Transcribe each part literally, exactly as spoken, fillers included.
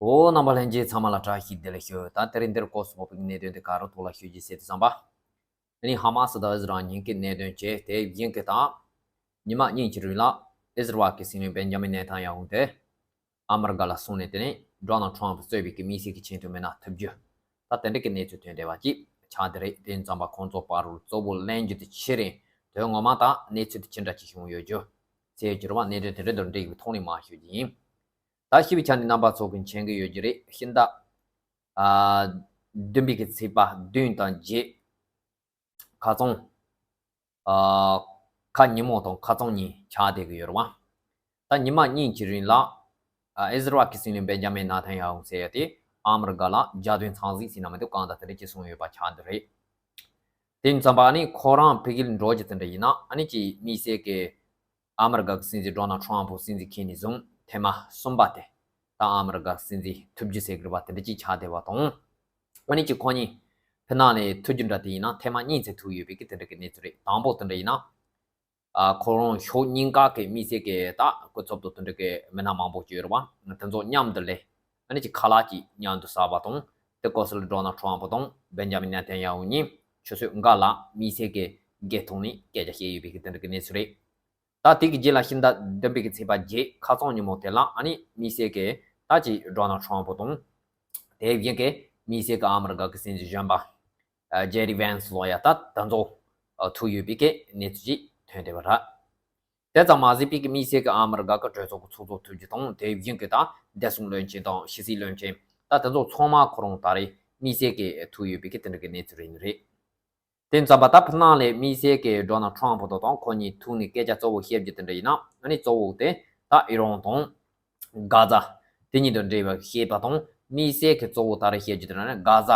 འོ། རྣམ་པ་ལྷན་རྒྱས་ཚང་མ་ལ་བཀྲ་ཤིས་བདེ་ལེགས་ཞུ། ད་དེ་རིང་འདིར་སྐོར་སུ་ཕོག་པའི་གནད་དོན་དེ་ག་རུ་ཐོག་ལ་ཞུ་རྒྱུ་ཟེར་དུས་ཙམ་པ། ཨ་ནི་ཧ་མ་སི་དང་ཨི་ཟི་རལ་གཉིས་ཀྱི་གནད་དོན་བྱས། དེ་བཞིན་གྱི་ད་ཉི་མ་གཉིས་ཀྱི་རིང་ལ་ཨི་ཟི་རལ་གྱི་སྲིད་བློན་བེན་ཇ་མིན་ནེ་ཐན་ཡ་ཧུ་དེ་ཨ་མི་རི་ཀ་ལ་སོང་ནས། དེ་ནས་ཌོ་ནལ་ཊམ་གཙོས་པའི་གི་དམིགས་བསལ་གྱི་ཆེས་མཐོའི་མི་སྣ་ཐུག་རྒྱུ། ད་དེ་འདྲ་གི་གནས་ཚུལ་ཐོན་བསྡད་པ་ཅིག་ཆགས་བསྡད་རེད། དེ་ཙམ་པ་ཁོང་ཚོ་བར་རུ་གཙོ་བོ་གླེང་རྒྱུ་དེ་ཅི་རེད། དོན་ངོ་མ་ད་གནས་ཚུལ་དེ་ཅི་འདྲ་ཅིག་བྱུང་ཡོད་རྒྱུ་ཟེར་གྱི་རེད་བ། གནད་དོན་དེ་འདྲ་དང་འབྲེལ་བའི་ཐོག་ནས་མར་ཞུ་རྒྱུ་ཡིན། ད་ཞུ་བའི་ཆ་ནས་རྣམ་པ་ཚོ་གིས་མཁྱེན་གྱི་ཡོད་ཀྱི་རེད། ཕྱི་ཟླ་ཨ་བདུན་པའི་གི་ཚེས་པ་བདུན་དང་བརྒྱད། ཁ་སང་ཨ་ཁ་ཉིན་མོ་དང་ཁ་སང་ཉིན་ཆགས་བསྡད་ཀྱི་ཡོད་རེད་བ། ད་ཉི་མ་གཉིས་ཀྱི་རིང་ལ་ཨ་ཨི་ཟི་རལ་གྱི་སྲིད་བློན་བེན་ཇ་མིན་ནེ་ཐན་ཡ་ཧུ་ཟེར་ཡ་དེ་ཨ་མི་རི་ཀ་ལ་རྒྱལ་དོན་འཚམས་གཟིགས་ཟེར་ན་མི་འདུག་གང་ལྟར་དེ་འདྲ་ཅིག་སོང་ཡོད་པ་ཆགས་བསྡད་རེད། དེ་ཙམ་པ་ཨ་ནི་ཁོ་རང་ཕ་གིར་འགྲོ་རྒྱུ་དེ་འདྲ་ཡིན་ན། ཨ་ནི་ཅིག་དམིགས་བསལ་གྱི་ཨ་མི་རི་ཀ་གི་སྲིད་འཛིན་ཌོ་ནལ་ཊམ་སྲིད་འཛིན་འཁྱེར་ནས་བཟུང་ཐེངས་མ་གསུམ་པ་དེ། ད་ཨ་མི་རི་ཀ་གི་སྲིད་འཛིན་ཐུག་རྒྱུ་ཟེར་གྱི་རེད་བ། དེ་འདྲ་ཅིག་ཆགས་བསྡད་པ་དང་། ཨ་ནི་ཅིག་ཁོ་གཉིས་ཕི་ནང་ནས་ཐུག་རྒྱུ་འདྲ་དེ་ཡིན་ན་ཐེངས་མ་གཉིས་ཙམ་ཐུག་ཡོད་པའི་གི་དེ་འདྲ་གི་གནས་ཚུལ་རེད། དང་པོ་དེ་འདྲ་ཡིན་ན། ཨ་ཁོ་རང་ཕྱོགས་གཉིས་ཀ་གི་དམིགས་བསལ་གྱི་ད་སྐུ་ཚབ་དང་དེ་འདྲ་གི་མི་སྣ་མང་པོ་ཅིག་ཡོད་རེད་བ། དེ་ཚོ་མཉམ་དུ་སླེབས། ཨ་ནི་ཅིག་ཁ་ལག་ཅིག་མཉམ་དུ་ཟ་བ་དང་། དེ་སྐབས་སུ་ལ་ཌོ་ནལ་ཊམ་དང་བེན་ཇ་མིན་ནེ་ཐན་ཡ་ཧུ་གཉིས་ཆུ་ཚོད་འགའ་ལ་དམིགས་བསལ་གྱི་སྒེར་ཐོག་ནས་སྐད་ཆ་བཤད་ཡོད་པའི་གི་དེ་འདྲ་གི་གནས་ཚུལ་རེད། ད་དེ་གི་རྗེས་ལ་ཕྱི་ཟླ་བདུན་པའི་གི་ཚེས་པ་བརྒྱད་ཁ་སང་ཉིན་མོ་དེ་ལ་ཨ་ནི་དམིགས་བསལ་གྱི་ད་ཅིག་ཌོ་ནལ་ཊམ་དང་། དེ་བཞིན་གྱི་དམིགས་བསལ་གྱི་ཨ་མི་རི་ཀ་གི་སྲིད་འཛིན་གཞོན་པ་ཨ་ཇེ་ཌི་ཝན་སི་ལོ་ཡ་ད་དེ་ཚོ་ཨ་ཐུག་ཡོད་པའི་གི་གནས་ཚུལ་ཅིག་ཐོན་བསྡད་པ་རེད། དེ་ཙམ་མ་ཟད་པའི་གི་དམིགས་བསལ་གྱི་ཨ་མི་རི་ཀ་གི་གྲོས་ཚོགས་ཀྱི་ཚོགས་གཙོ་ཐུག་རྒྱུ་དང་། དེ་བཞིན་གྱི་ད་བདེ་སྲུང་བློན་ཆེན་དང་ཕྱི་སྲིད་བློན་ཆེན་ད་དེ་ཚོ་ཚང་མ་ཁོ་རང་ད་རེས་དམིགས་བསལ་གྱི་ཐུག་ཡོད་པའི་གི་དེ་འདྲ་གི་གནས་ཚུལ་རེད། དེ་ཙམ་པ་ད་ཕི་ནང་ལ་དམིགས་བསལ་གྱི་ཌོ་ནལ་ཊམ་དང་དང་ཁོ་གཉིས་ཐུག་ནས་སྐད་ཆ་གཙོ་བོ་བཤད་རྒྱུ་དེ་འདྲ་ཡིན་ན། ཨ་ནི་གཙོ་བོ་དེ་ད་ཨི་རན་དང་གྷ་ཛ་དེ་གཉིས་དང་འབྲེལ་བའི་བཤད་པ་དང་། དམིགས་བསལ་གྱི་གཙོ་བོ་ད་རེས་བཤད་རྒྱུ་དེ་འདྲ་ནི་གྷ་ཛ་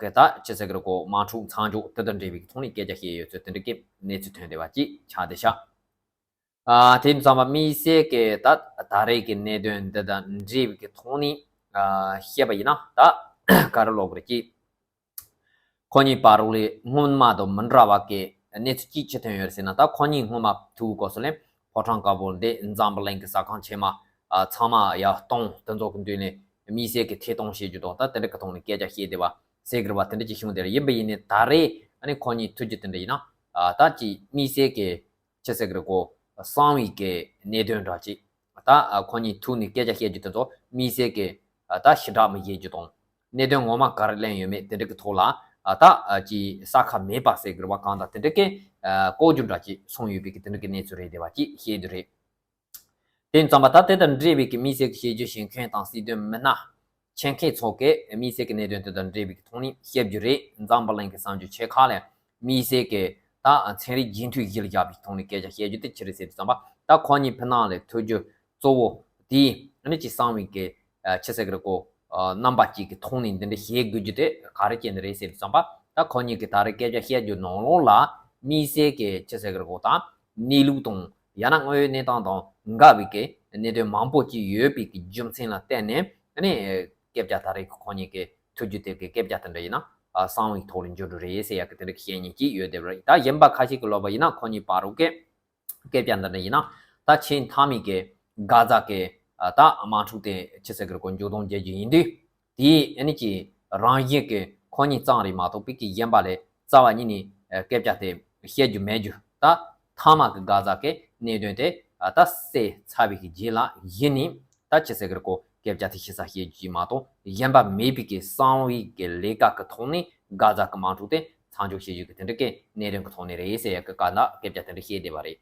གི་ད་ཅི་ཟེར་གི་རེད་གོ། དམག་འཁྲུག་མཚམས་འཇོག་དེ་དང་འབྲེལ་བའི་ཐོག་ནས་སྐད་ཆ་བཤད་ཡོད་ཚུལ་དེ་འདྲ་གི་གནས་ཚུལ་ཐོན་བསྡད་པ་ཅིག་ཆགས་བསྡད་ཤག་ཨ་དེ་ཙམ་པ་དམིགས་བསལ་གྱི་ད་ད་རེས་ཀྱི་གནད་དོན་འདི་དང་འབྲེལ་བའི་ཐོག་ནས་ཨ་བཤད་པ་ཡིན་ན། ད་ག་རེ་ལབ་དགོས་རེད་ཀྱི། ཁོ་གཉིས་བར་ལ་སྔོན་མ་དང་མི་འདྲ་བ་གི་གནས་ཚུལ་གཅིག་ཅི་ཐོན་ཡོད་རེད་ཟེར་ན། ད་ཁོ་གཉིས་སྔོན་མ་ཐུག་སྐབས་སུ་ལ་ཕོ་བྲང་དཀར་པོ་འདི་འཛམ་བུ་གླིང་གི་ས་ཁང་ཆེ་མ་ཨ་ཚང་མ་ཡར་གཏོང་། དེ་ཚོ་གི་མདུན་ལ་དམིགས་བསལ་གྱི་ཐད་གཏོང་བྱེད་རྒྱུ་དང་། ད་དེ་འདྲ་གི་ཐོག་ནས་སྐད་ཆ་བཤད་བསྡད་པ་ཟེར་གི་རེད་བ། དེ་འདྲ་ཅིག་བྱུང་བསྡད་རེད། ཡིན་པ་ཡིན་ནའི་ད་རེས་ཨ་ནི་ཁོ་གཉིས་ཐུག་རྒྱུ་དེ་འདྲ་ཡིན་ན། ཨ་ད་ཅིག་དམིགས་བསལ་གྱི་ཅི་ཟེར་གི་རེད་གོ། གསང་བའི་གི་གནད་དོན་འདྲ་ཅིག་ད་ཨ་ཁོ་གཉིས་ཐུག་ནས་སྐད་ཆ་བཤད་རྒྱུ་དེ་ཚོ་དམིགས་བསལ་གྱི་ཨ་ད་ཞེ་དྲག་མི་བཤད་རྒྱུ་དང་། གནད་དོན་ངོ་མ་ག་རེ་གླེང་ཡོད་མེད་དེ་འདྲ་གི་ཐོག་ལ་ཨ་ད་ཨ་ཅིག་ས་ཁ་མེད་པ་ཟེར་གི་རེད་བ། གང་ལྟར་དེ་འདྲ་གི་ཨ་ལྐོག་གྱུར་འདྲ་ཅིག་སོང་ཡོད་པའི་གི་དེ་འདྲ་གི་གནས་ཚུལ་རེད་བསྡད་པ་ཅིག་བཤད་རྒྱུ་རེད། དེ་ཙམ་པ་ད་དེ་དང་འབྲེལ་བའི་གི་དམིགས་བསལ་གྱི་བཤད་རྒྱུ་བྱེད་མཁན་དང་སྲིད་དོན་མི་སྣ་ཆེད་མཁས་ཚོ་གིས་དམིགས་བསལ་གྱི་གནད་དོན་དེ་དང་འབྲེལ་བའི་གི་ཐོག་ནས་བཤད་རྒྱུ་རེད། འཛམ་བུ་གླིང་གི་གསར་འགྱུར་ཆེ་ཁག་ལ་དམིགས་བསལ་གྱི་ད་ཚན་རིག་རྒྱུན་མཐུད་གཞི་ལ་བཞག་པའི་ཐོག་ནས་སྐད་ཆ་བཤད་རྒྱུ་དེ་ཅི་རེད་ཟེར་དུས་ཙམ་པ། ད་ཁོ་གཉིས་ཕི་ནང་ལ་ཐུག་རྒྱུ་གཙོ་བོ་དེ་ཨ་ནི་ཅིག་གསང་བའི་གི་ཨ་ཆི་ཟེར་གི་རེད་གོ། ཨ་རྣམ་པ་གཅིག་གི་ཐོག་ནས་འདི་འདྲ་བཤད་དགོས་རྒྱུ་དེ་ག་རེ་བྱས་ནས་རེད་ཟེར་དུས་ཙམ་པ། ད་ཁོ་གཉིས་ཀྱིས་ད་རེས་སྐད་ཆ་བཤད་རྒྱུ་ནང་ལོགས་ལ་དམིགས་བསལ་གྱི་ཆི་ཟེར་གི་རེད་གོ། ད་གནས་ལུགས་དང་ཡང་ན་དངོས་ཡོད་གནས་སྟངས་དང་འགལ་བའི་གི་གནད་དོན་མང་པོ་ཅིག་ཡོད་པའི་གི་རྒྱུ་མཚན་ལ་བརྟེན་ནས་ཨ་ནི་སྐད་ཆ་ད་རེས་ཁོ་གཉིས་ཀྱི་ཐུག་རྒྱུ་དེ་གི་སྐད་ཆ་དེ་འདྲ་ཡིན་ན་ཨ་གསང་བའི་ཐོག་ལ་འགྱུར་འགྲོ་རེད་ཟེར་ཡ་གི་དེ་འདྲ་གི་བཤད་མཁན་ཅིག་ཡོད་བསྡད་པ་རེད། ད་གཞན་པ་ཁ་ཤས་ཀྱིས་ལབ་པ་ཡིན་ན་ཁོ་གཉིས་བར་དུ་གི་སྐད་ཆ་འདི་འདྲ་ཡིན་ན། ད་ཆེས་མཐའ་མའི་གི་གྷ་ཛ་གི་ཨ་ད་དམག་འཁྲུག་དེ་ཆི་ཟེར་གི་རེད་གོ། མཇུག་སྡོམ་རྒྱག་རྒྱུ་ཡིན་དུས། དེ་ཨ་ནི་ཅིག་རང་བཞིན་གྱི་ཁོ་གཉིས་ཙམ་རེད་མ་གཏོགས་པའི་གི་གཞན་པ་ལ་རྩ་བ་ཉིད་ནས་ཨ་སྐད་ཆ་དེ་བཤད་རྒྱུ་མེད་རྒྱུ། ད་མཐའ་མ་གི་གྷ་ཛ་གི་གནད་དོན་དེ་ཨ་ད་སེལ་ཚར་བའི་གི་རྗེས་ལ་གཞི་ནས་ད་ཆི་ཟེར་གི་རེད་གོ། སྐད་ཆ་དེ་ཞིག་ས་བཤད་རྒྱུ་ཅིག་མ་གཏོགས་གཞན་པ་མེད་པའི་གི་གསང་བའི་གི་ལས་ཀ་གི་ཐོག་ནས་གྷ་ཛ་གི་དམག་འཁྲུག་དེ་མཚམས་འཇོག་བྱེད་རྒྱུ་གི་དེ་འདྲ་གི་གནད་དོན་གི་ཐོག་ནས་རེད་ཟེར་ཡ་གི་བཀའ་ན་སྐད་ཆ་དེ་འདྲ་བཤད་བསྡད་པ་རེད།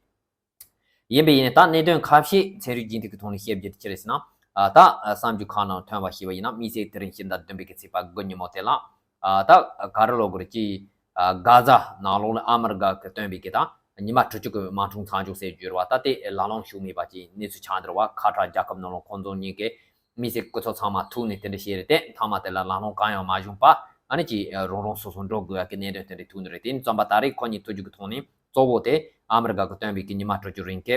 ཡིན་པས་ཡིན་ནའི་ད་གནད་དོན་ཁ་ཤས་ཚན་རིག་རྒྱུན་མཐུད་ཀྱི་ཐོག་ནས་བཤད་རྒྱུ་དེ་ཅི་རེད་ཟེར་ན། ཨ་ད་ཨ་གསར་འགྱུར་ཁག་ནང་ཐོན་པ་ཞིག་པ་ཡིན་ན། དམིགས་བསལ་དེ་རིང་ཕྱི་ཟླ་བདུན་པའི་གི་ཚེས་པ་དགུ་ཉིན་མོ་དེ་ལ། ཨ་ད་ག་རེ་ལབ་དགོས་རེད་ཀྱི། ཨ་གྷ་ཛ་ནང་ལོགས་ལ་ཨ་མི་རི་ཀ་གིས་བཏོན་པའི་གི་ད་ཉི་མ་དྲུག་ཅུ་གི་དམག་འཁྲུག་མཚམས་འཇོག་ཟེར་རྒྱུ་རེད་བ། ད་དེ་ལག་ལེན་ཞུགས་མེད་པ་ཅིག་གནས་ཚུལ་ཆགས་འདུག་བ། ཁ་བྲལ་རྒྱལ་ཁབ་ནང་ལོགས་ཁོང་ཚོ་གཉིས་ཀྱི་དམིགས་བསལ་སྐུ་ཚབ་ཚང་མ་ཐུག་ནས་དེ་འདྲ་བཤད་རེད་དེ། མཐའ་མ་དེ་ལ་ལག་ལེན་གང་ཡང་མ་བྱུང་བ། ཨ་ནི་ཅིག་རང་རང་སོ་སོ་འགྲོ་དགོས་ཡ་གི་གནད་དོན་དེ་འདྲ་ཐུག་ནི་རེད། དེ་ཙམ་པ་ད་རེས་ཁོ་གཉིས་ཐུག་རྒྱུ་གི་ཐོག་ནས་གཙོ་བོ་དེ་ཨ་མི་རི་ཀ་གིས་བཏོན་པའི་གི་ཉི་མ་དྲུག་ཅུ་རིང་གི་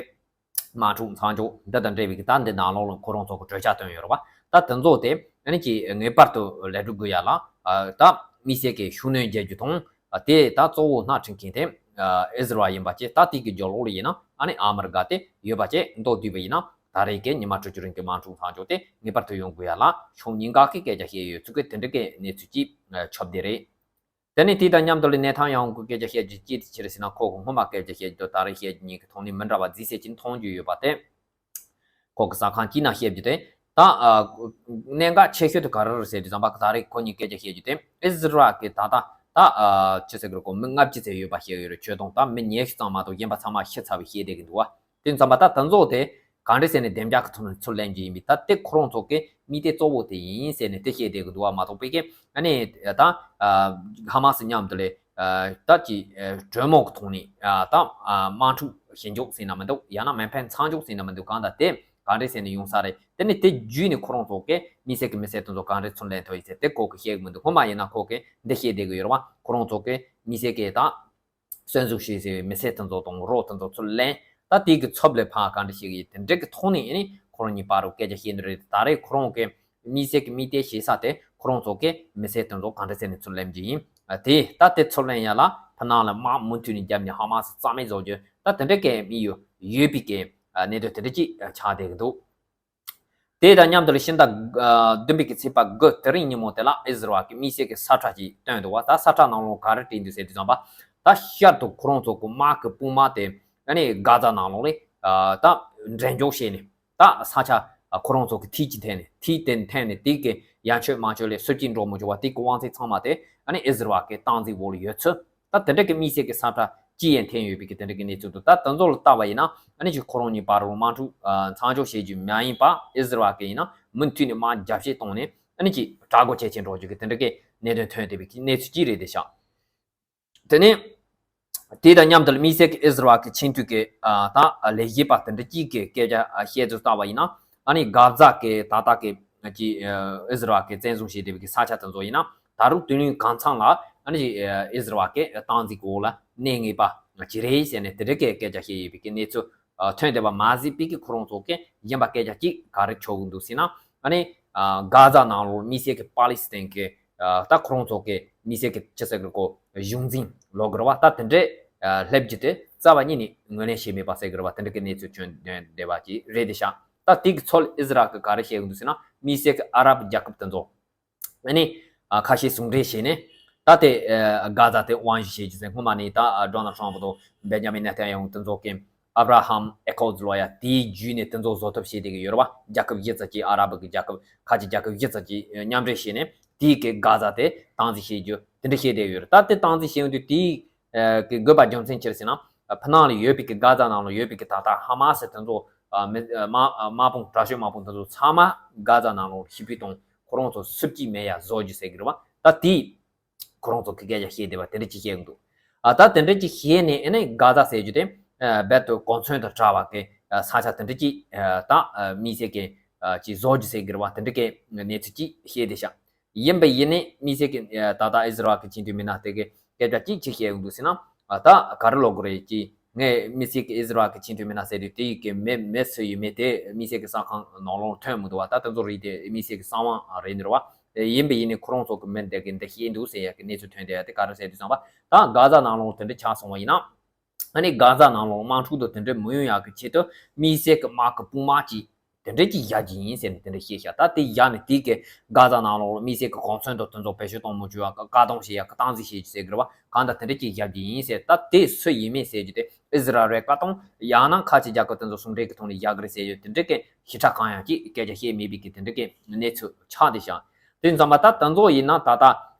དམག་འཁྲུག་མཚམས་འཇོག་འདི་དང་འབྲེལ་བའི་གི་ད་འདི་ནང་ལོགས་ལ་ཁོ་རང་ཚོ་གི་གྲོས་འཆར་བཏོན་ཡོད་རེད་བ། ད་དེ་ཚོ་དེ་ཨ་ནི་ཅིག་ངེས་པར་དུ་ལེགས་གྲུབ་དགོས་ཡ་ལ། ཨ་ད་དམིགས་བསལ་གྱི་ཤུགས་སྣོན་རྒྱག་རྒྱུ་དང་། ཨ་དེ་ད་གཙོ་བོ་སྣེ་ཁྲིད་མཁན་དེ་ཨ་ཨི་ཟི་རལ་ཡིན་པ་བྱས། ད་དེ་གི་རྒྱབ་ལོགས་ལ་ཡིན་ན་ཨ་ནི་ཨ་མི་རི་ཀ་དེ་ཡོད་པ་བྱས། མདོར་བསྡུས་པ་ཡིན་ན་ ད་རེས་ཀྱི་ཉི་མ་དྲུག་ཅུ་རིང་གི་དམག་འཁྲུག་མཚམས་འཇོག་དེ་ངེས་པར་དུ་ཡོང་དགོས་ཡ་ལ་ཕྱོགས་གཉིས་ཀ་གི་སྐད་ཆ་བཤད་ཡོད་ཚུལ་གྱི་དེ་འདྲ་གི་གནས་ཚུལ་ཅིག་ཨ་ཁྱབ་བསྡད་རེད། དེ་ནས་དེ་དང་མཉམ་དུ་ལ་ནེ་ཐན་ཡ་ཧུ་གི་སྐད་ཆ་བཤད་རྒྱུ་ཅི་ཡིན་ཟེར་ན། ཁོ་གི་སྔོན་མ་སྐད་ཆ་བཤད་རྒྱུ་དང་ད་རེས་བཤད་རྒྱུ་གཉིས་ཀྱི་ཐོག་ནས་མི་འདྲ་བ་རྫིག་ཚད་ཅིག་མཐོང་རྒྱུ་ཡོད་པ་དེ། ཁོ་གི་གསར་ཁང་གཅིག་ནང་བཤད་རྒྱུ་དེ་ད་ཨ་གནད་འགག་ཆེ་ཤོས་དེ་ག་རེ་རེད་ཟེར་དུས་ཙམ་པ། ད་རེས་ཁོ་གཉིས་སྐད་ཆ་བཤད་རྒྱུ་དེ་ཨི་ཟི་རལ་གྱི་ད་ལྟ་ད་ཨ་ཅི་ཟེར་གི་རེད། ཁོ་མི་ལྔ་བཅུ་ཙམ་ཡོད་པ་བཤད་ཡོད་རེད། ཁྱོད་དང་ད་མི་ཉི་ཤུ་ཙམ་མ་གཏོགས་གཞན་པ་ཚང་མ་ཤི་ཚར་བའི་བཤད་བསྡད་གི་འདུག་བ། དེ་ཙམ་པ་ད་དེ་ཚོ་དེ་ག་འདྲ་ཟེར་ནས་བདེ་འཇགས་ཀྱི་ཐོག་ནས་ཚུར་ལེན་རྒྱུ་ཡིན་པས། ད་དེ་ཁོ་རང་ཚོ་གི་དམིགས་གཏད་གཙོ་བོ་དེ་ཡིན་ཟེར་ནས་དེ་བཤད་བསྡད་གི་འདུག་བ། མ་གཏོགས་པའི་གི་ཨ་ནི་ད་ཧ་མ་སི་མཉམ་དུ་ལས་ད་ཅི་གྲོས་མོལ་གི་ཐོག་ནས་ད་དམག་འཁྲུག་ཞི་འཇོག་ཟེར་ན་མི་འདུག་ཡང་ན་མེ་འཕེན་མཚམས་འཇོག་ཟེར་ན་མི་འདུག་གང་ལྟར་དེ་ག་འདྲ་ཟེར་ནས་ཡོང་ས་རེད། དེ་ནས་དེ་བརྒྱུད་ནས་ཁོ་རང་ཚོ་གི་དམིགས་བསལ་གྱི་མི་སེར་དེ་ཚོ་ག་འདྲ་ཚུར་ལེན་ཐུབ་ཡིན་ཟེར་དེ་ཁོ་གི་བཤད་གི་མི་འདུག་སྔོན་མ་ཡིན་ན་ཁོ་གི་འདི་བཤད་བསྡད་གི་ཡོད་རེད་བ། ཁོ་རང་ཚོ་གི་དམིགས་བསལ་གྱི་ད་གསོན་འཛུགས་བྱེད་ཟེར་བའི་མི་སེར་དེ་ཚོ་དང་རོགས་དེ་ཚོ་ཚུར་ལེན། ད་དེ་གི་ཚབ་ལས་ཕར་ག་འདྲ་ཞིག་ཡིན་དེ་འདྲ་གི་ཐོག་ནས་ཨ་ནི་ཁོ་རང་གཉིས་བར་དུ་སྐད་ཆ་བཤད་ནི་རེད། ད་རེས་ཁོ་རང་གི་དམིགས་བསལ་གྱི་དམིགས་གཏད་བྱེད་ས་དེ་ཁོ་རང་ཚོ་གི་མི་སེར་དེ་ཚོ་ག་འདྲ་ཟེར་ནས་ཚུར་ལེན་རྒྱུ་ཡིན། དེ་ད་དེ་ཚུར་ལེན་ཡ་ལ་ཕ་ནང་ལ་དམག་མུ་མཐུད་ནས་བརྒྱབ་ནས་ཧ་མ་སི་རྩ་མེད་བཟོ་རྒྱུ་ད་དེ་འདྲ་གི་དམིགས་ཡུལ་ཡོད་པའི་གི་གནད་དོན་དེ་འདྲ་ཅིག་ཆགས་བསྡད་གི་འདུག་དེ་དང་མཉམ་དུ་ཕྱི་ཟླ་བདུན་པའི་གི་ཚེས་པ་དགུ་དེ་རིང་ཉིན་མོ་དེ་ལ་ཨི་ཟི་རལ་གྱི་དམིགས་བསལ་གྱི་ས་ཁྲ་ཅིག་བཏོན་འདུག་བ། ད་ས་ཁྲ་ནང་ལོགས་ག་རེ་བྲིས་འདུག་ཟེར་དུས་ཙམ་པ། ད་ཤར་དུ་ཁོ་རང་ཚོ་གི་དམག་གི་དཔུང་དམག་དེ་ཨ་ནི་གྷ་ཛ་ནང་ལོགས་ལ་ད་འགྲེམས་འཇོག་བྱས་ནས། ད་ས་ཆ་ཁོ་རང་ཚོ་གི་མཐིལ་གྱིས་འཐེན་ནས། མཐིལ་དེ་འཐེན་ནས་དེ་གི་ཡན་ཆད་མན་ཆད་ལ་སུ་གཅིག་འགྲོ་མི་ཆོག་པ། དེ་གི་དབང་ཚད་ཚང་མ་དེ་ཨ་ནི་ཨི་ཟི་རལ་གྱི་སྟངས་འཛིན་འོག་ལ་ཡོད་ཚུལ། ད་དེ་འདྲ་གི་དམིགས་བསལ་གྱི་ས་ཁྲ་ཅི་ཡང་འཐེན་ཡོད་པའི་གི་དེ་འདྲ་གི་གནས་ཚུལ་འདུག་ད་དེ་ཚོ་ལ་ལྟ་བ་ཡིན་ན་ཨ་ནི་ཅིག་ཁོ་རང་གཉིས་བར་དུ་དམག་འཁྲུག་མཚམས་འཇོག་བྱེད་རྒྱུ་མ་ཡིན་པ། ཨི་ཟི་རལ་གྱི་ཡིན་ན་མུ་མཐུད་ནས་དམག་རྒྱ་བསྐྱེད་བཏང་ནས་ཨ་ནི་ཅིག་དྲག་རྒོལ་ཇེ་ཆེར་འགྲོ་རྒྱུ་གི་དེ་འདྲ་གི་གནད་དོན་ཐོན་བསྡད་པའི་གི་གནས་ཚུལ་ཅིག་རེད་དེ་ཤག་དེ་ནས་དེ་དང་མཉམ་དུ་དམིགས་བསལ་གྱི་ཨི་ཟི་རལ་གྱི་ཆེས་མཐོའི་གི་ད་ལས་བྱེད་པ་དེ་འདྲ་གཅིག་གིས་སྐད་ཆ་བཤད་ཚུལ་ལྟ་བ་ཡིན་ན། ཨ་ནི་གྷ་ཛ་གི་ད་ལྟ་གི་ཅི་ཨི་ཟི་རལ་གྱིས་བཙན་བཟུང་བྱས་བསྡད་པའི་གི་ས་ཆ་དེ་ཚོ་ཡིན་ན། ད་རུང་དུས་ཡུན་གང་འཚམ་ལ་ཨ་ནི་ཨི་ཟི་རལ་གྱི་སྟངས་འཛིན་གྱི་འོག་ལ་གནས་ངེས་པ་ཅིག་རེད་ཟེར་ནས་དེ་འདྲ་གི་སྐད་ཆ་བཤད་ཡོད་པའི་གི་གནས་ཚུལ་ཐོན་བསྡད་པ་མ་ཟད་པའི་གི་ཁོ་རང་ཚོ་གི་གཞན་པ་སྐད་ཆ་གཅིག་ག་རེ་འཁྱོག་གི་འདུག་ཟེར་ན། ཨ་ནི་གྷ་ཛ་ནང་ལོགས་དམིགས་བསལ་གྱི་པ་ལི་སི་ཐན་གྱི་ད་ཁོ་རང་ཚོ་གི་དམིགས་བསལ་གྱི་ཅི་ཟེར་གི་རེད། ཁོ་གཞུང་འཛིན་ལབ་དགོས་རེད་བ། ད་དེ་འདྲས་སླེབས་རྒྱུ་དེ་རྩ་བ་ཉིད་ནས་ངོས་ལེན་བྱས་མེད་པ་ཟེར་གི་རེད་བ། དེ་འདྲ་གི་གནས་ཚུལ་ཐོན་བསྡད་པ་ཅིག་རེད་དེ་ཤག་ད་དེ་གི་ཚོད་ཨི་ཟི་རལ་གྱིས་ག་རེ་བཤད་གི་འདུག་ཟེར་ན། དམིགས་བསལ་གྱི་ཨ་རབ་རྒྱལ་ཁབ་དེ་ཚོ་ཨ་ནི་ཁ་ཤས་ཟུང་འབྲེལ་བྱས་ནས་ད་དེ་གྷ་ཛ་དེ་དབང་བཞི་བྱེད་རྒྱུ་ཟེར། སྔོན་མ་ནས་ད་ཌོ་ནལ་ཊམ་དང་བེན་ཇ་མིན་ནེ་ཐན་ཡ་ཧུ་དེ་ཚོ་གི་ཨབ་ར་ཧམ་ཨེ་ཁོ་ཛི་ལབ་ཡ་དེའི་བརྒྱུད་ནས་དེ་ཚོ་བཟོ་ཐབས་བྱེད་བསྡད་ཀྱི་ཡོད་རེད་བ། རྒྱལ་ཁབ་བཞི་ཙམ་གྱིས། ཨ་ར་བི་གི་རྒྱལ་ཁབ་ཁ་ཆེ་རྒྱལ་ཁབ་བཞི་ཙམ་གྱིས་མཉམ་འབྲེལ་བྱས་ནས་དེའི་གི་གྷ་ཛ་དེ་སྟངས་འཛིན་བྱེད་རྒྱུ་དེ་འདྲ་བྱས་བསྡད་ཡོད་རེད། ད་དེ་སྟངས་འཛིན་བྱེད་ཡོང་དུས་དེའི་གི་དགོས་པ་རྒྱུ་མཚན་ཅི་རེད་ཟེར་ན། ཕ་ནང་ལ་ཡོད་པའི་གི་གྷ་ཛ་ནང་ལ་ཡོད་པའི་གི་ད་ལྟ་ཧ་མ་སི་དེ་ཚོ་མི་དམག་དམག་དཔུང་། དྲག་ཤོས་དམག་དཔུང་དེ་ཚོ་ཚང་མ་གྷ་ཛ་ནང་ལ་ཞི་བདེ་དང་ཁོ་རང་ཚོ་སུབ་ཀྱི་མེད་ཡ་བཟོ་རྒྱུ་ཟེར་གི་རེད་བ། ད་དེའི་ཁོ་རང་ཚོ་གི་སྐད་ཆ་བཤད་བསྡད་པ་དེ་འདྲ་ཅིག་བཤད་གི་འདུག་ཨ་ད་དེ་འདྲ་ཅིག་བཤད་ནས་ཨ་ནི་གྷ་ཛ་ཟེར་རྒྱུ་དེ་རྦད་དེ་གོ་མཚོན་དང་བྲལ་བ་གི་ས་ཆ་དེ་འདྲ་ཅིག་ད་དམིགས་བསལ་གི་ཅིག་བཟོ་རྒྱུ་ཟེར་གི་རེད་བ། དེ་འདྲ་གི་གནས་ཚུལ་ཅིག་བཤད་བསྡད་ཤག་ཡིན་པ་ཡིན་ནའི་དམིགས་བསལ་གི་ད་ལྟ་ཨི་ཟི་རལ་གི་ཆེས་མཐོའི་མི་སྣ་དེ་གི་སྐད་ཆ་ཅིག་ཅིག་བཤད་གི་འདུག་ཟེར་ན། ད་ག་རེ་ལབ་དགོས་རེད། ཅིག་ངས་དམིགས་བསལ་གི་ཨི་ཟི་རལ་གི་ཆེས་མཐོའི་མི་སྣ་ཟེར་དུས་དེ་ཡི་གི་མི་མི་སུ་ཡིན་མིན་དེ་དམིགས་བསལ་གི་གསར་ཁང་ནང་ལོགས་ཐོན་མི་འདུག་བ། ད་དེ་ཚོ་རིགས་དེ་དམིགས་བསལ་གི་གསང་བ་རེད་འདུག་བ། ཡིན་པ་ཡིན་ནའི་ཁོ་རང་ཚོ་གི་མི་འདི་གི་འདི་བཤད་འདུག་ཟེར་ཡ་གི་གནས་ཚུལ་ཐོན་བསྡད་ཡ་དེ་ག་རེ་ཟེར་དུས་ཙམ་པ། ད་གྷ་ཛ་ནང་ལོགས་དེ་འདྲ་ཆགས་སོང་བ་ཡིན་ན། ཨ་ནི་གྷ་ཛ་ནང་ལོགས་དམག་འཁྲུག་དང་དེ་འདྲ་མི་ཡོང་ཡག་གི་ཆེད་དུ་དམིགས་བསལ་གྱི་དམག་གི་དཔུང་དམག་ཅིག་དེ་འདྲ་ཅིག་བཞག་གི་ཡིན་ཟེར་ནས་དེ་འདྲ་བཤད་ཤག་ད་དེ་བཞག་ནས་དེ་གི་གྷ་ཛ་ནང་ལོགས་དམིགས་བསལ་གྱི་གོ་མཚོན་དང་དེ་ཚོ་བེད་སྤྱོད་གཏོང་མི་བཅུག་ཡག་གི་བཀག་སྡོམ་བྱེད་ཡག་གི་སྟངས་འཛིན་བྱེད་རྒྱུ་ཟེར་གི་རེད་བ། གང་ལྟར་དེ་འདྲ་ཅིག་བཞག་གི་ཡིན་ཟེར། ད་དེ་སུ་ཡིན་མིན་ཟེར་རྒྱུ་དེ་ཨི་ཟི་རལ་རེད་ག་དང་ཡང་ན་ཁ་ཆེ་རྒྱལ་ཁབ་དེ་ཚོ་ཟུང་འབྲེལ་གྱི་ཐོག་ནས་བཞག་གི་རེད་ཟེར་རྒྱུ་དེ་འདྲ་གི་ཞིབ་ཕྲ་གང་ཡང་ཅིག་སྐད་ཆ་བཤད་མེད་པའི་གི་དེ་འདྲ་གི་གནས་ཚུལ་ཆགས་བསྡད་ཤག་དེ་ཙམ་པ་ད་དེ་ཚོ་ཡིན་ན་ད་ལྟ་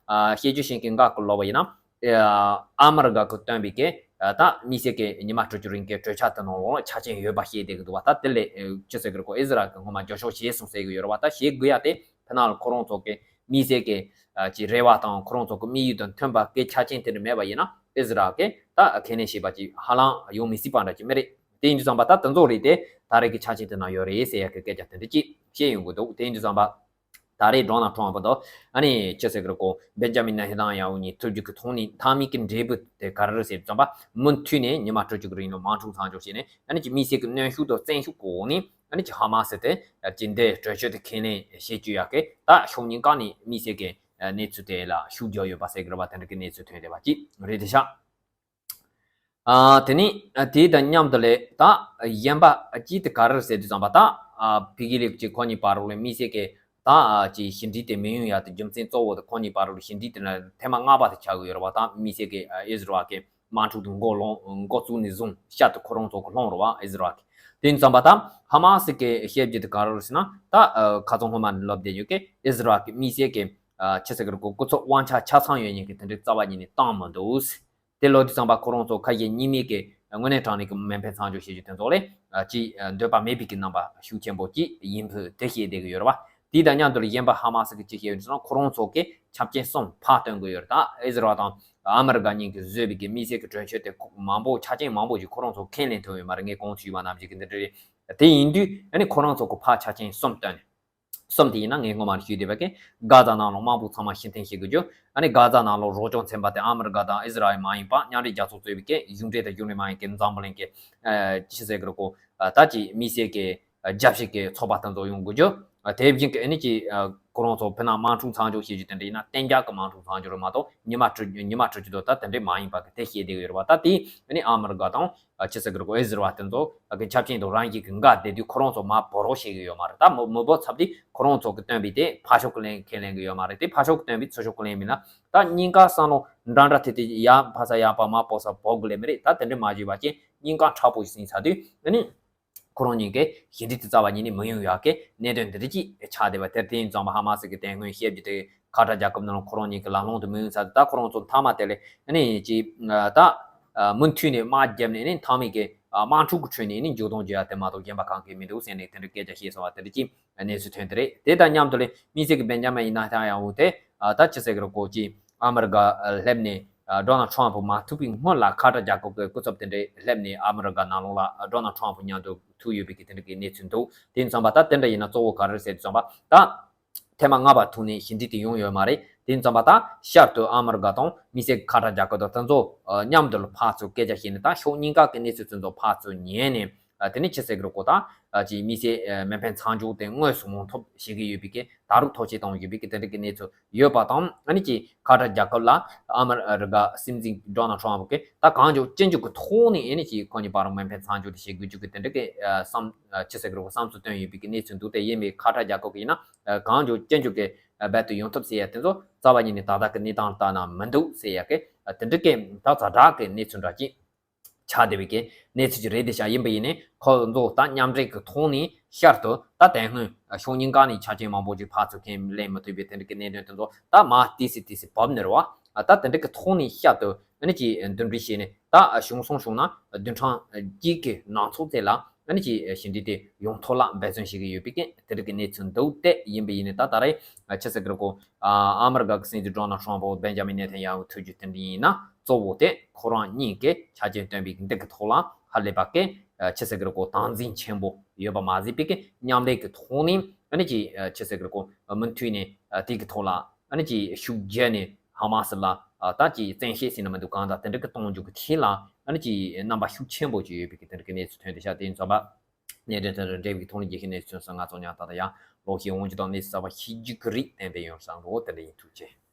བཤད་རྒྱུ་བཤད་མཁན་འགའ་གི་ལབ་པ་ཡིན་ན། ཨ་མི་རི་ཀ་གིས་བཏོན་པའི་གི་ད་དམིགས་བསལ་གྱི་ཉི་མ་དྲུག་ཅུ་རིང་གི་གྲོས་འཆར་དེ་ནང་ལོགས་ཆ་རྐྱེན་ཡོད་པ་བཤད་བསྡད་ཀྱི་འདུག་བ། ད་དེ་ལས་ཅི་ཟེར་གི་རེད། ཁོ་ཨི་ཟི་རལ་གྱིས་སྔོན་མ་འགྱོད་བཤགས་བྱས་སོང་ཟེར་གྱི་ཡོད་རེད་བ། ད་བྱེད་དགོས་ཡ་དེ་ཕ་ནང་ལ་ཁོ་རང་ཚོ་གི་དམིགས་བསལ་གྱི་ཅིག་རེ་བ་དང་ཁོ་རང་ཚོ་གི་དམིགས་ཡུལ་དང་མཐུན་པ་གི་ཆ་རྐྱེན་དེ་འདྲ་མེད་པ་ཡིན་ན་ཨི་ཟི་རལ་གྱིས་ད་ཁས་ལེན་བྱས་པ་ཅིག་ཧ་ལམ་ཡོང་མི་སྲིད་པ་འདྲ་ཅིག་མ་རེད། དེ་ཡིན་དུས་ཙམ་པ་ད་དེ་ཚོ་རིགས་དེ་ད་རེས་ཀྱི་ཆ་རྐྱེན་དེ་ནང་ཡོད་རེད་ཟེར་ཡ་གི་སྐད་ཆ་དེ་འདྲ་ཅིག་བཤད་ཡོང་གི་འདུག་དེ་ཡིན་དུས་ཙམ་པ། ད་རེས་ཌོ་ནལ་ཊམ་ཕ་དང་ཨ་ནི་ཅི་ཟེར་གི་རེད། ཁོ་བེན་ཇ་མིན་ནེ་ཐན་ཡ་ཧུ་གཉིས་ཐུག་རྒྱུ་གི་ཐོག་ནས་མཐའ་མའི་གི་འབྲས་བུ་དེ་ག་རེ་རེད་ཟེར་དུས་ཙམ་པ། མུ་མཐུད་ནས་ཉི་མ་དྲུག་ཅུ་གི་རིང་ལ་དམག་འཁྲུག་མཚམས་འཇོག་བྱས་ནས་ཨ་ནི་ཅིག་དམིགས་བསལ་གི་གནོན་ཤུགས་དང་བཙན་ཤུགས་གི་འོག་ནས་ཨ་ནི་ཅིག་ཧ་མ་སི་དེ་ཅིག་འདི་གྲོས་ཆོད་དེ་ཁས་ལེན་བྱེད་བཅུག་ཡག་གི་ད་ཕྱོགས་གཉིས་ཀ་ནས་དམིགས་བསལ་གི་གནས་ཚུལ་དེ་ལ་ཤུགས་རྒྱག་ཡོད་པ་ཟེར་གི་རེད་བ། དེ་འདྲ་གི་གནས་ཚུལ་ཐོན་བསྡད་པ་ཅིག་རེད་དེ་ཤག་ཨ་དེ་ནི་དེ་དང་མཉམ་དུ་ལས་ད་གཞན་པ་ཅིག་དེ་ག་རེ་རེད་ཟེར་དུས་ཙམ་པ། ད་ ཕི་གི་ལིག་ཅིག་ཁོ་གཉིས་བར་ལ་དམིགས་བསལ་གྱི་ད་ཅིག་ཞི་འགྲིག་དེ་མི་ཡོང་ཡ་དེ་རྒྱུ་མཚན་གཙོ་བོ་དེ་ཁོ་གཉིས་བར་ལ་ཞི་འགྲིག་དེ་ན་ཐེངས་མ་ལྔ་པ་དེ་ཆགས་ཀྱི་ཡོད་རེད་བ། ད་དམིགས་བསལ་གྱི་ཨི་ཟི་རལ་གྱི་དམག་འཁྲུག་དེ་འགོ་ལོང་འགོ་བཙུགས་ནས་བཟུང་བཤད་དེ་ཁོ་རང་ཚོ་གི་ལྷོང་རེད་བ། ཨི་ཟི་རལ་གྱི་དེ་ཡིན་ཙམ་པ་ད་ཧ་མ་སི་གི་བཤད་རྒྱུ་དེ་ག་རེ་རེད་ཟེར་ན། ད་ཁ་སང་སྔོན་མ་ནས་ལབ་བསྡད་ཡོད་ཀི་ཨི་ཟི་རལ་གྱི་དམིགས་བསལ་གྱི་ཆི་ཟེར་གི་རེད་གོ་སྐུ་ཚབ་དབང་ཆ་ཆ་ཚང་ཡོད་མཁན་གྱི་དེ་འདྲའི་རྩ་བ་ཉིད་ནས་བཏང་མི་འདུག་དེ་ལོ་དུས་ཙམ་པ་ཁོ་རང་ཚོ་ཁ་ཞེ་གཉིས་མེད་ཀྱི་དངོས་གནས་དྲང་གནས་ཀྱི་མེ་འཕེན་མཚམས་འཇོག་བྱེད་རྒྱུ་དེ་ཚོ་ལས་ཅིག་འདོད་པ་མེད་པའི་གི་རྣམ་པ་ཤུགས་ཆེན་པོ་ཅིག་ཡིན་ཕུལ་དེ་བཤད་བསྡད་ཀྱི་ཡོད་རེད་བ། དེ་དང་མཉམ་དུ་གཞན་པ་ཧ་མ་སི་གི་ཅི་བཤད་ཡོད་ཟེར་ན། ཁོ་རང་ཚོ་གི་ཆབ་ཆེན་གསུམ་ཕར་བཏོན་དགོས་ཡོད་རེད། ད་ཨི་ཟི་རལ་དང་ཨ་མི་རི་ཀ་གཉིས་ཀྱིས་བཟོས་པའི་གི་དམིགས་བསལ་གྱི་གྲོས་ཆོད་དེ་མང་པོ་ཆ་རྐྱེན་མང་པོ་ཞིག་ཁོ་རང་ཚོ་ཁས་ལེན་ཐུབ་ཡོད་མ་རེད། ངས་གོང་དུ་ཞུས་པ་ནང་བཞིན་གྱི་འདི་འདྲ་རེད། དེ་ཡིན་དུས་ཨ་ནི་ཁོ་རང་ཚོ་གི་ཕར་ཆ་རྐྱེན་གསུམ་བཏོན་ནས། གསུམ་དེ་ཡིན་ན་ངས་སྔོན་མར་ཞུས་བསྡད་པ་གི་གྷ་ཛ་ནང་ལོགས་དམག་དཔུང་ཚང་མ་ཕྱིར་འཐེན་བྱེད་དགོས་རྒྱུ། ཨ་ནི་གྷ་ཛ་ནང་ལོགས་རོགས་སྐྱོར་ཚན་པ་དེ་ཨ་མི་རི་ཀ་དང་ཨི་ཟི་རལ་མ་ཡིན་པ་མཉམ་འབྲེལ་རྒྱལ་ཚོགས་གཙོས་པའི་གི་གཞུང་འབྲེལ་དང་གཞུང་འབྲེལ་མ་ཡིན་གི་འཛམ་བུ་གླིང་གི་ཨ་ཅི་ཟེར་གི་རེད་གོ་ད་ཅི་དམིགས་བསལ་གི་རྒྱབ་བཤིག་གི་ཚོགས་པ་དེ་ཚོ་ཡོང་དགོས་རྒྱུ། དེ་བཞིན་གི་ཨ་ནི་ཅི་ཁོ་རང་ཚོ་ཕི་ན་དམག་འཁྲུག་མཚམས་འཇོག་བྱེད་རྒྱུ་དེ་འདྲ་ཡིན་ན་གཏན་འཇགས་ཀྱི་དམག་འཁྲུག་མཚམས་འཇོག་རེད་མ་གཏོགས་ཉི་མ་དྲུག་ཉི་མ་དྲུག་ཅུ་དོ་ད་དེ་འདྲས་མ་ཡིན་པ་གི་དེ་བཤད་བསྡད་ཡོད་རེད་བ། ད་དེ་ཨ་ནི་ཨ་མི་རི་ཀ་དང་ཨ་ཅི་ཟེར་གི་རེད་གོ་ཨི་ཟི་རལ་བ་དེ་ཚོ་གི་ཆབ་ཆེན་དང་རང་བཞིན་གི་འགལ་བསྡད་དུས་ཁོ་རང་ཚོ་མར་འབོད་རོགས་བྱེད་གི་ཡོད་མ་རེད། ད་མི་མི་འབོད་ཚབ་དུས་ཁོ་རང་ཚོ་གི་བཏོན་པའི་དེ་ཕར་ཕྱོགས་གི་ལེན་ཁས་ལེན་གི་ཡོད་མ་རེད། དེ་ཕར་ཕྱོགས་གི་བཏོན་པའི་ཚུར་ཕྱོགས་གི་ལེན་མིན་ན་ད་གཉིས་ཀ་བསམ་བློ་འདྲ་འདྲ་དེ་དེ་ཡར་ཕར་ས་ཡར་ཕར་མར་འབོད་ས་འབོད་གི་ལེ་མི་རེད། ད་དེ་འདྲས་མ་བྱས་པ་ཅན་གཉིས་ཀ་མཁྲེགས་པོ་ཞིག་ཟིན་ཚར་དུས་ཨ་ནི། ཁོ་རང་གཉིས་ཀས་ཞི་འགྲིག་དེ་རྩ་བ་ཉིད་ནས་མི་ཡོང་ཡག་གི་གནད་དོན་འདི་འདྲ་ཅིག་ཆགས་བསྡད་པ་དེར་བརྟེན་ཙམ་པ་ཧ་མ་སི་གི་དེ་སྔོན་བཤད་རྒྱུ་དེ་ཁ་བྲལ་རྒྱལ་ཁབ་ནང་ལ་ཁོ་རང་གཉིས་ཀྱི་ལམ་ལྷོང་དུ་མི་ཡོང་ཚར་དུས་ད་ཁོ་རང་ཚོ་མཐའ་མ་དེ་ལས་ཨ་ནི་ཅིག་ད་མུ་མཐུད་ནས་དམག་བརྒྱབ་ནས་ཨ་ནི་མཐའ་མའི་གི་དམག་འཁྲུག་གི་ཁྲོད་ནས་ཨ་ནི་མཇུག་སྡོམ་བྱེད་ཡག་དེ་མ་གཏོགས་གཞན་པ་གང་གི་མི་འདུག་ཟེར་ནས་དེ་འདྲ་སྐད་ཆ་བཤད་སོང་བ་དེ་འདྲ་ཅིག་གནས་ཚུལ་ཐོན་དེ་རེད། དེ་དང་མཉམ་དུ་ལས་དམིགས་བསལ་གྱི་བེན་ཇ་མིན་ནེ་ཐན་ཡ་ཧུ་དེ་ད་ཅི་ཟེར་གི་རེད་གོ་ཅི་ཨ་མི་རི་ཀ་སླེབས་ནས་ཌོ་ནལ་ཊམ་ཕུ་མ་ཐུག་པའི་སྔོན་ལ་ཁ་བྲལ་རྒྱལ་ཁབ་ཀྱི་སྐུ་ཚབ་དེ་འདྲས་སླེབས་ནས་ཨ་མི་རི་ཀ་ནང་ལོགས་ལ་ཌོ་ནལ་ཊམ་ཕུ་མཉམ་དུ་ཐུག་ཡོད་པའི་གི་དེ་འདྲ་གི་གནས་ཚུལ་འདུག་དེ་ཙམ་པ་ད་དེ་འདྲ་ཡིན་ན་གཙོ་བོ་ག་རེ་ཟེར་དུས་ཙམ་པ་ད་ཐེངས་མ་ལྔ་པ་ཐུག་ནས་ཞི་འགྲིག་དེ་ཡོང་ཡོད་མ་རེད། དེ་ཙམ་པ་ད་ཤར་དུ་ཨ་མི་རི་ཀ་དང་དམིགས་བསལ་ཁ་བྲལ་རྒྱལ་ཁབ་དང་དེ་ཚོ་མཉམ་དུ་ལ་ཕར་ཚུར་སྐད་ཆ་བཤད་ནས་ད་ཕྱོགས་གཉིས་ཀ་གི་གནས་ཚུལ་དེ་ཚོ་ཕར་ཚུར་ཉན་ནས། ཨ་དེ་ནས་ཅི་ཟེར་གི་རེད་གོ་ད་ཨ་ཅིག་དམིགས་བསལ་ཨ་མེ་འཕེན་མཚམས་འཇོག་དེ་དངོས་སུ་ཡོང་ཐབས་བྱེད་ཀྱི་ཡོད་པའི་གི་ད་རུང་ཐབས་ཤེས་བཏང་ཡོད་པའི་གི་དེ་འདྲ་གི་གནས་ཚུལ་ཡོད་པ་དང་། ཨ་ནི་ཅིག་ཁ་བྲལ་རྒྱལ་ཁབ་ལ་ཨ་མི་རི་ཀ་སྲིད་འཛིན་ཌོ་ནལ་ཊམ་ཕུ་གིས་ད་གང་མགྱོགས་ཅི་མགྱོགས་ཀྱི་ཐོག་ནས་ཨ་ནི་ཅིག་ཁོ་གཉིས་བར་མེ་འཕེན་མཚམས་འཇོག་དེ་བྱེད་དགོས་རྒྱུ་གི་དེ་འདྲ་གི་ཨ་བསམ་ཨ་ཅི་ཟེར་གི་རེད་གོ་བསམ་ཚུལ་བཏོན་ཡོད་པའི་གི་གནས་ཚུལ་འདུག་དེ་ཡིན་པའི་ཁ་བྲལ་རྒྱལ་ཁབ་ཀྱིས་ཡིན་ན་ཨ་གང་མགྱོགས་ཅི་མགྱོགས་ཀྱི་ཨ་རྦད་དེ་ཡོང་ཐབས་ཟེར་ཡ་དེ་ཚོ་རྩ་བ་ཉིད་ནས་ད་ལྟ་གི་གནས་སྟངས་ལ་ལྟ་ན་མི་འདུག་ཟེར་ཡ་གི་ཨ་དེ་འདྲ་གི་ད་ཛ་དྲག་གི་གནས་ཚུལ་འདྲ་ཅིག་ཆགས་བསྡད་པའི་གི་གནས་ཚུལ་ཅིག་རེད་དེ་ཤག་ཡིན་པ་ཡིན་ནའི་ཁོ་ཚོ་ད་མཉམ་འབྲེལ་གི་ཐོག་ནས་ཤར་དུ་ད་དེ་སྔོན་ཕྱོགས་གཉིས་ཀ་ནས་ཆ་རྐྱེན་མང་པོ་ཅིག་ཕར་ཚུར་ཁས་ལེན་མི་ཐུབ་པའི་དེ་འདྲ་གི་གནད་དོན་དེ་ཚོ་ད་མར་ཏོག་ཙམ་ཏོག་ཙམ་བབས་ནས་རེད་བ། ད་དེ་འདྲ་གི་ཐོག་ནས་ཤར་དུ་ཨ་ནི་ཅིག་མདུན་སྐྱོད་བྱས་ནས་ད་བྱུང་སོང་བྱུང་ན་བདུན་ཕྲག་གཅིག་གི་ནང་ཚུད་ཚད་ལ་ཨ་ནི་ཅིག་ཞི་འགྲིག་དེ་ཡོང་ཐབས་ལ་འབད་བརྩོན་བྱེད་ཀྱི་ཡོད་པའི་གི་དེ་འདྲ་གི་གནས་ཚུལ་འདུག་དེ་ཡིན་པ་ཡིན་ནའི་ད་ད་རེས་ཆི་ཟེར་གི་རེད་གོ་ཨ་མི་རི་ཀ་གི་སྲིད་འཛིན་ཌོ་ནལ་ཊམ་ཕུ་བེན་ཇ་མིན་ནེ་ཐན་ཡ་ཧུ་ཐུག་རྒྱུ་དེ་འདྲ་ཡིན་ན་གཙོ་བོ་དེ་ཁོ་རང་གཉིས་ཀས་ཆ་རྐྱེན་བཏོན་པའི་འདི་གི་ཐོག་ལ་ཧ་ལས་པ་གི་ཆི་ཟེར་གི་རེད་གོ་དམ་འཛིན་ཆེན་པོ་ཡོད་པ་མ་ཟད་པའི་གི་མཉམ་ལས་གི་ཐོག་ནས་ཨ་ནི་ཅིག་ཆི་ཟེར་གི་རེད་གོ་མུ་མཐུད་ནས་དེ་གི་ཐོག་ལ་ཨ་ནི་ཅིག་ཤུགས་རྒྱབ་ནས་ཧ་མ་སི་ལ་ད་ཅིག་བཙན་ཤེད་ཟེར་ན་མི་འདུག་གང་ལྟར་དེ་འདྲ་གི་གཏོང་རྒྱུ་གི་ཐད་ལ་ཨ་ནི་ཅིག་རྣམ་པ་ཤུགས་ཆེན་པོ་ཅིག་ཡོད་པའི་གི་དེ་འདྲ་གི་གནས་ཚུལ་ཐོན་བསྡད་ཤག་དེ་ཡིན་ཙང་པ། གནད་དོན་དེ་དང་འབྲེལ་བའི་ཐོག་ནས་རྒྱལ་ཁའི་གནས་ཚུལ་སོགས་ང་ཚོ་ཉག་ཏག་ཏག་ཡང་ལོག་ཤེས་འོང་རྒྱུ་དང་གནས་ཚུལ་གསར་པ་ཤེས་རྒྱུ་གི་རིགས་གཏན་འབེབས་ཡོང་བསམ་གི་འོ་དེ་འདྲ་ཡིན། ཐུགས་རྗེ་ཆེ།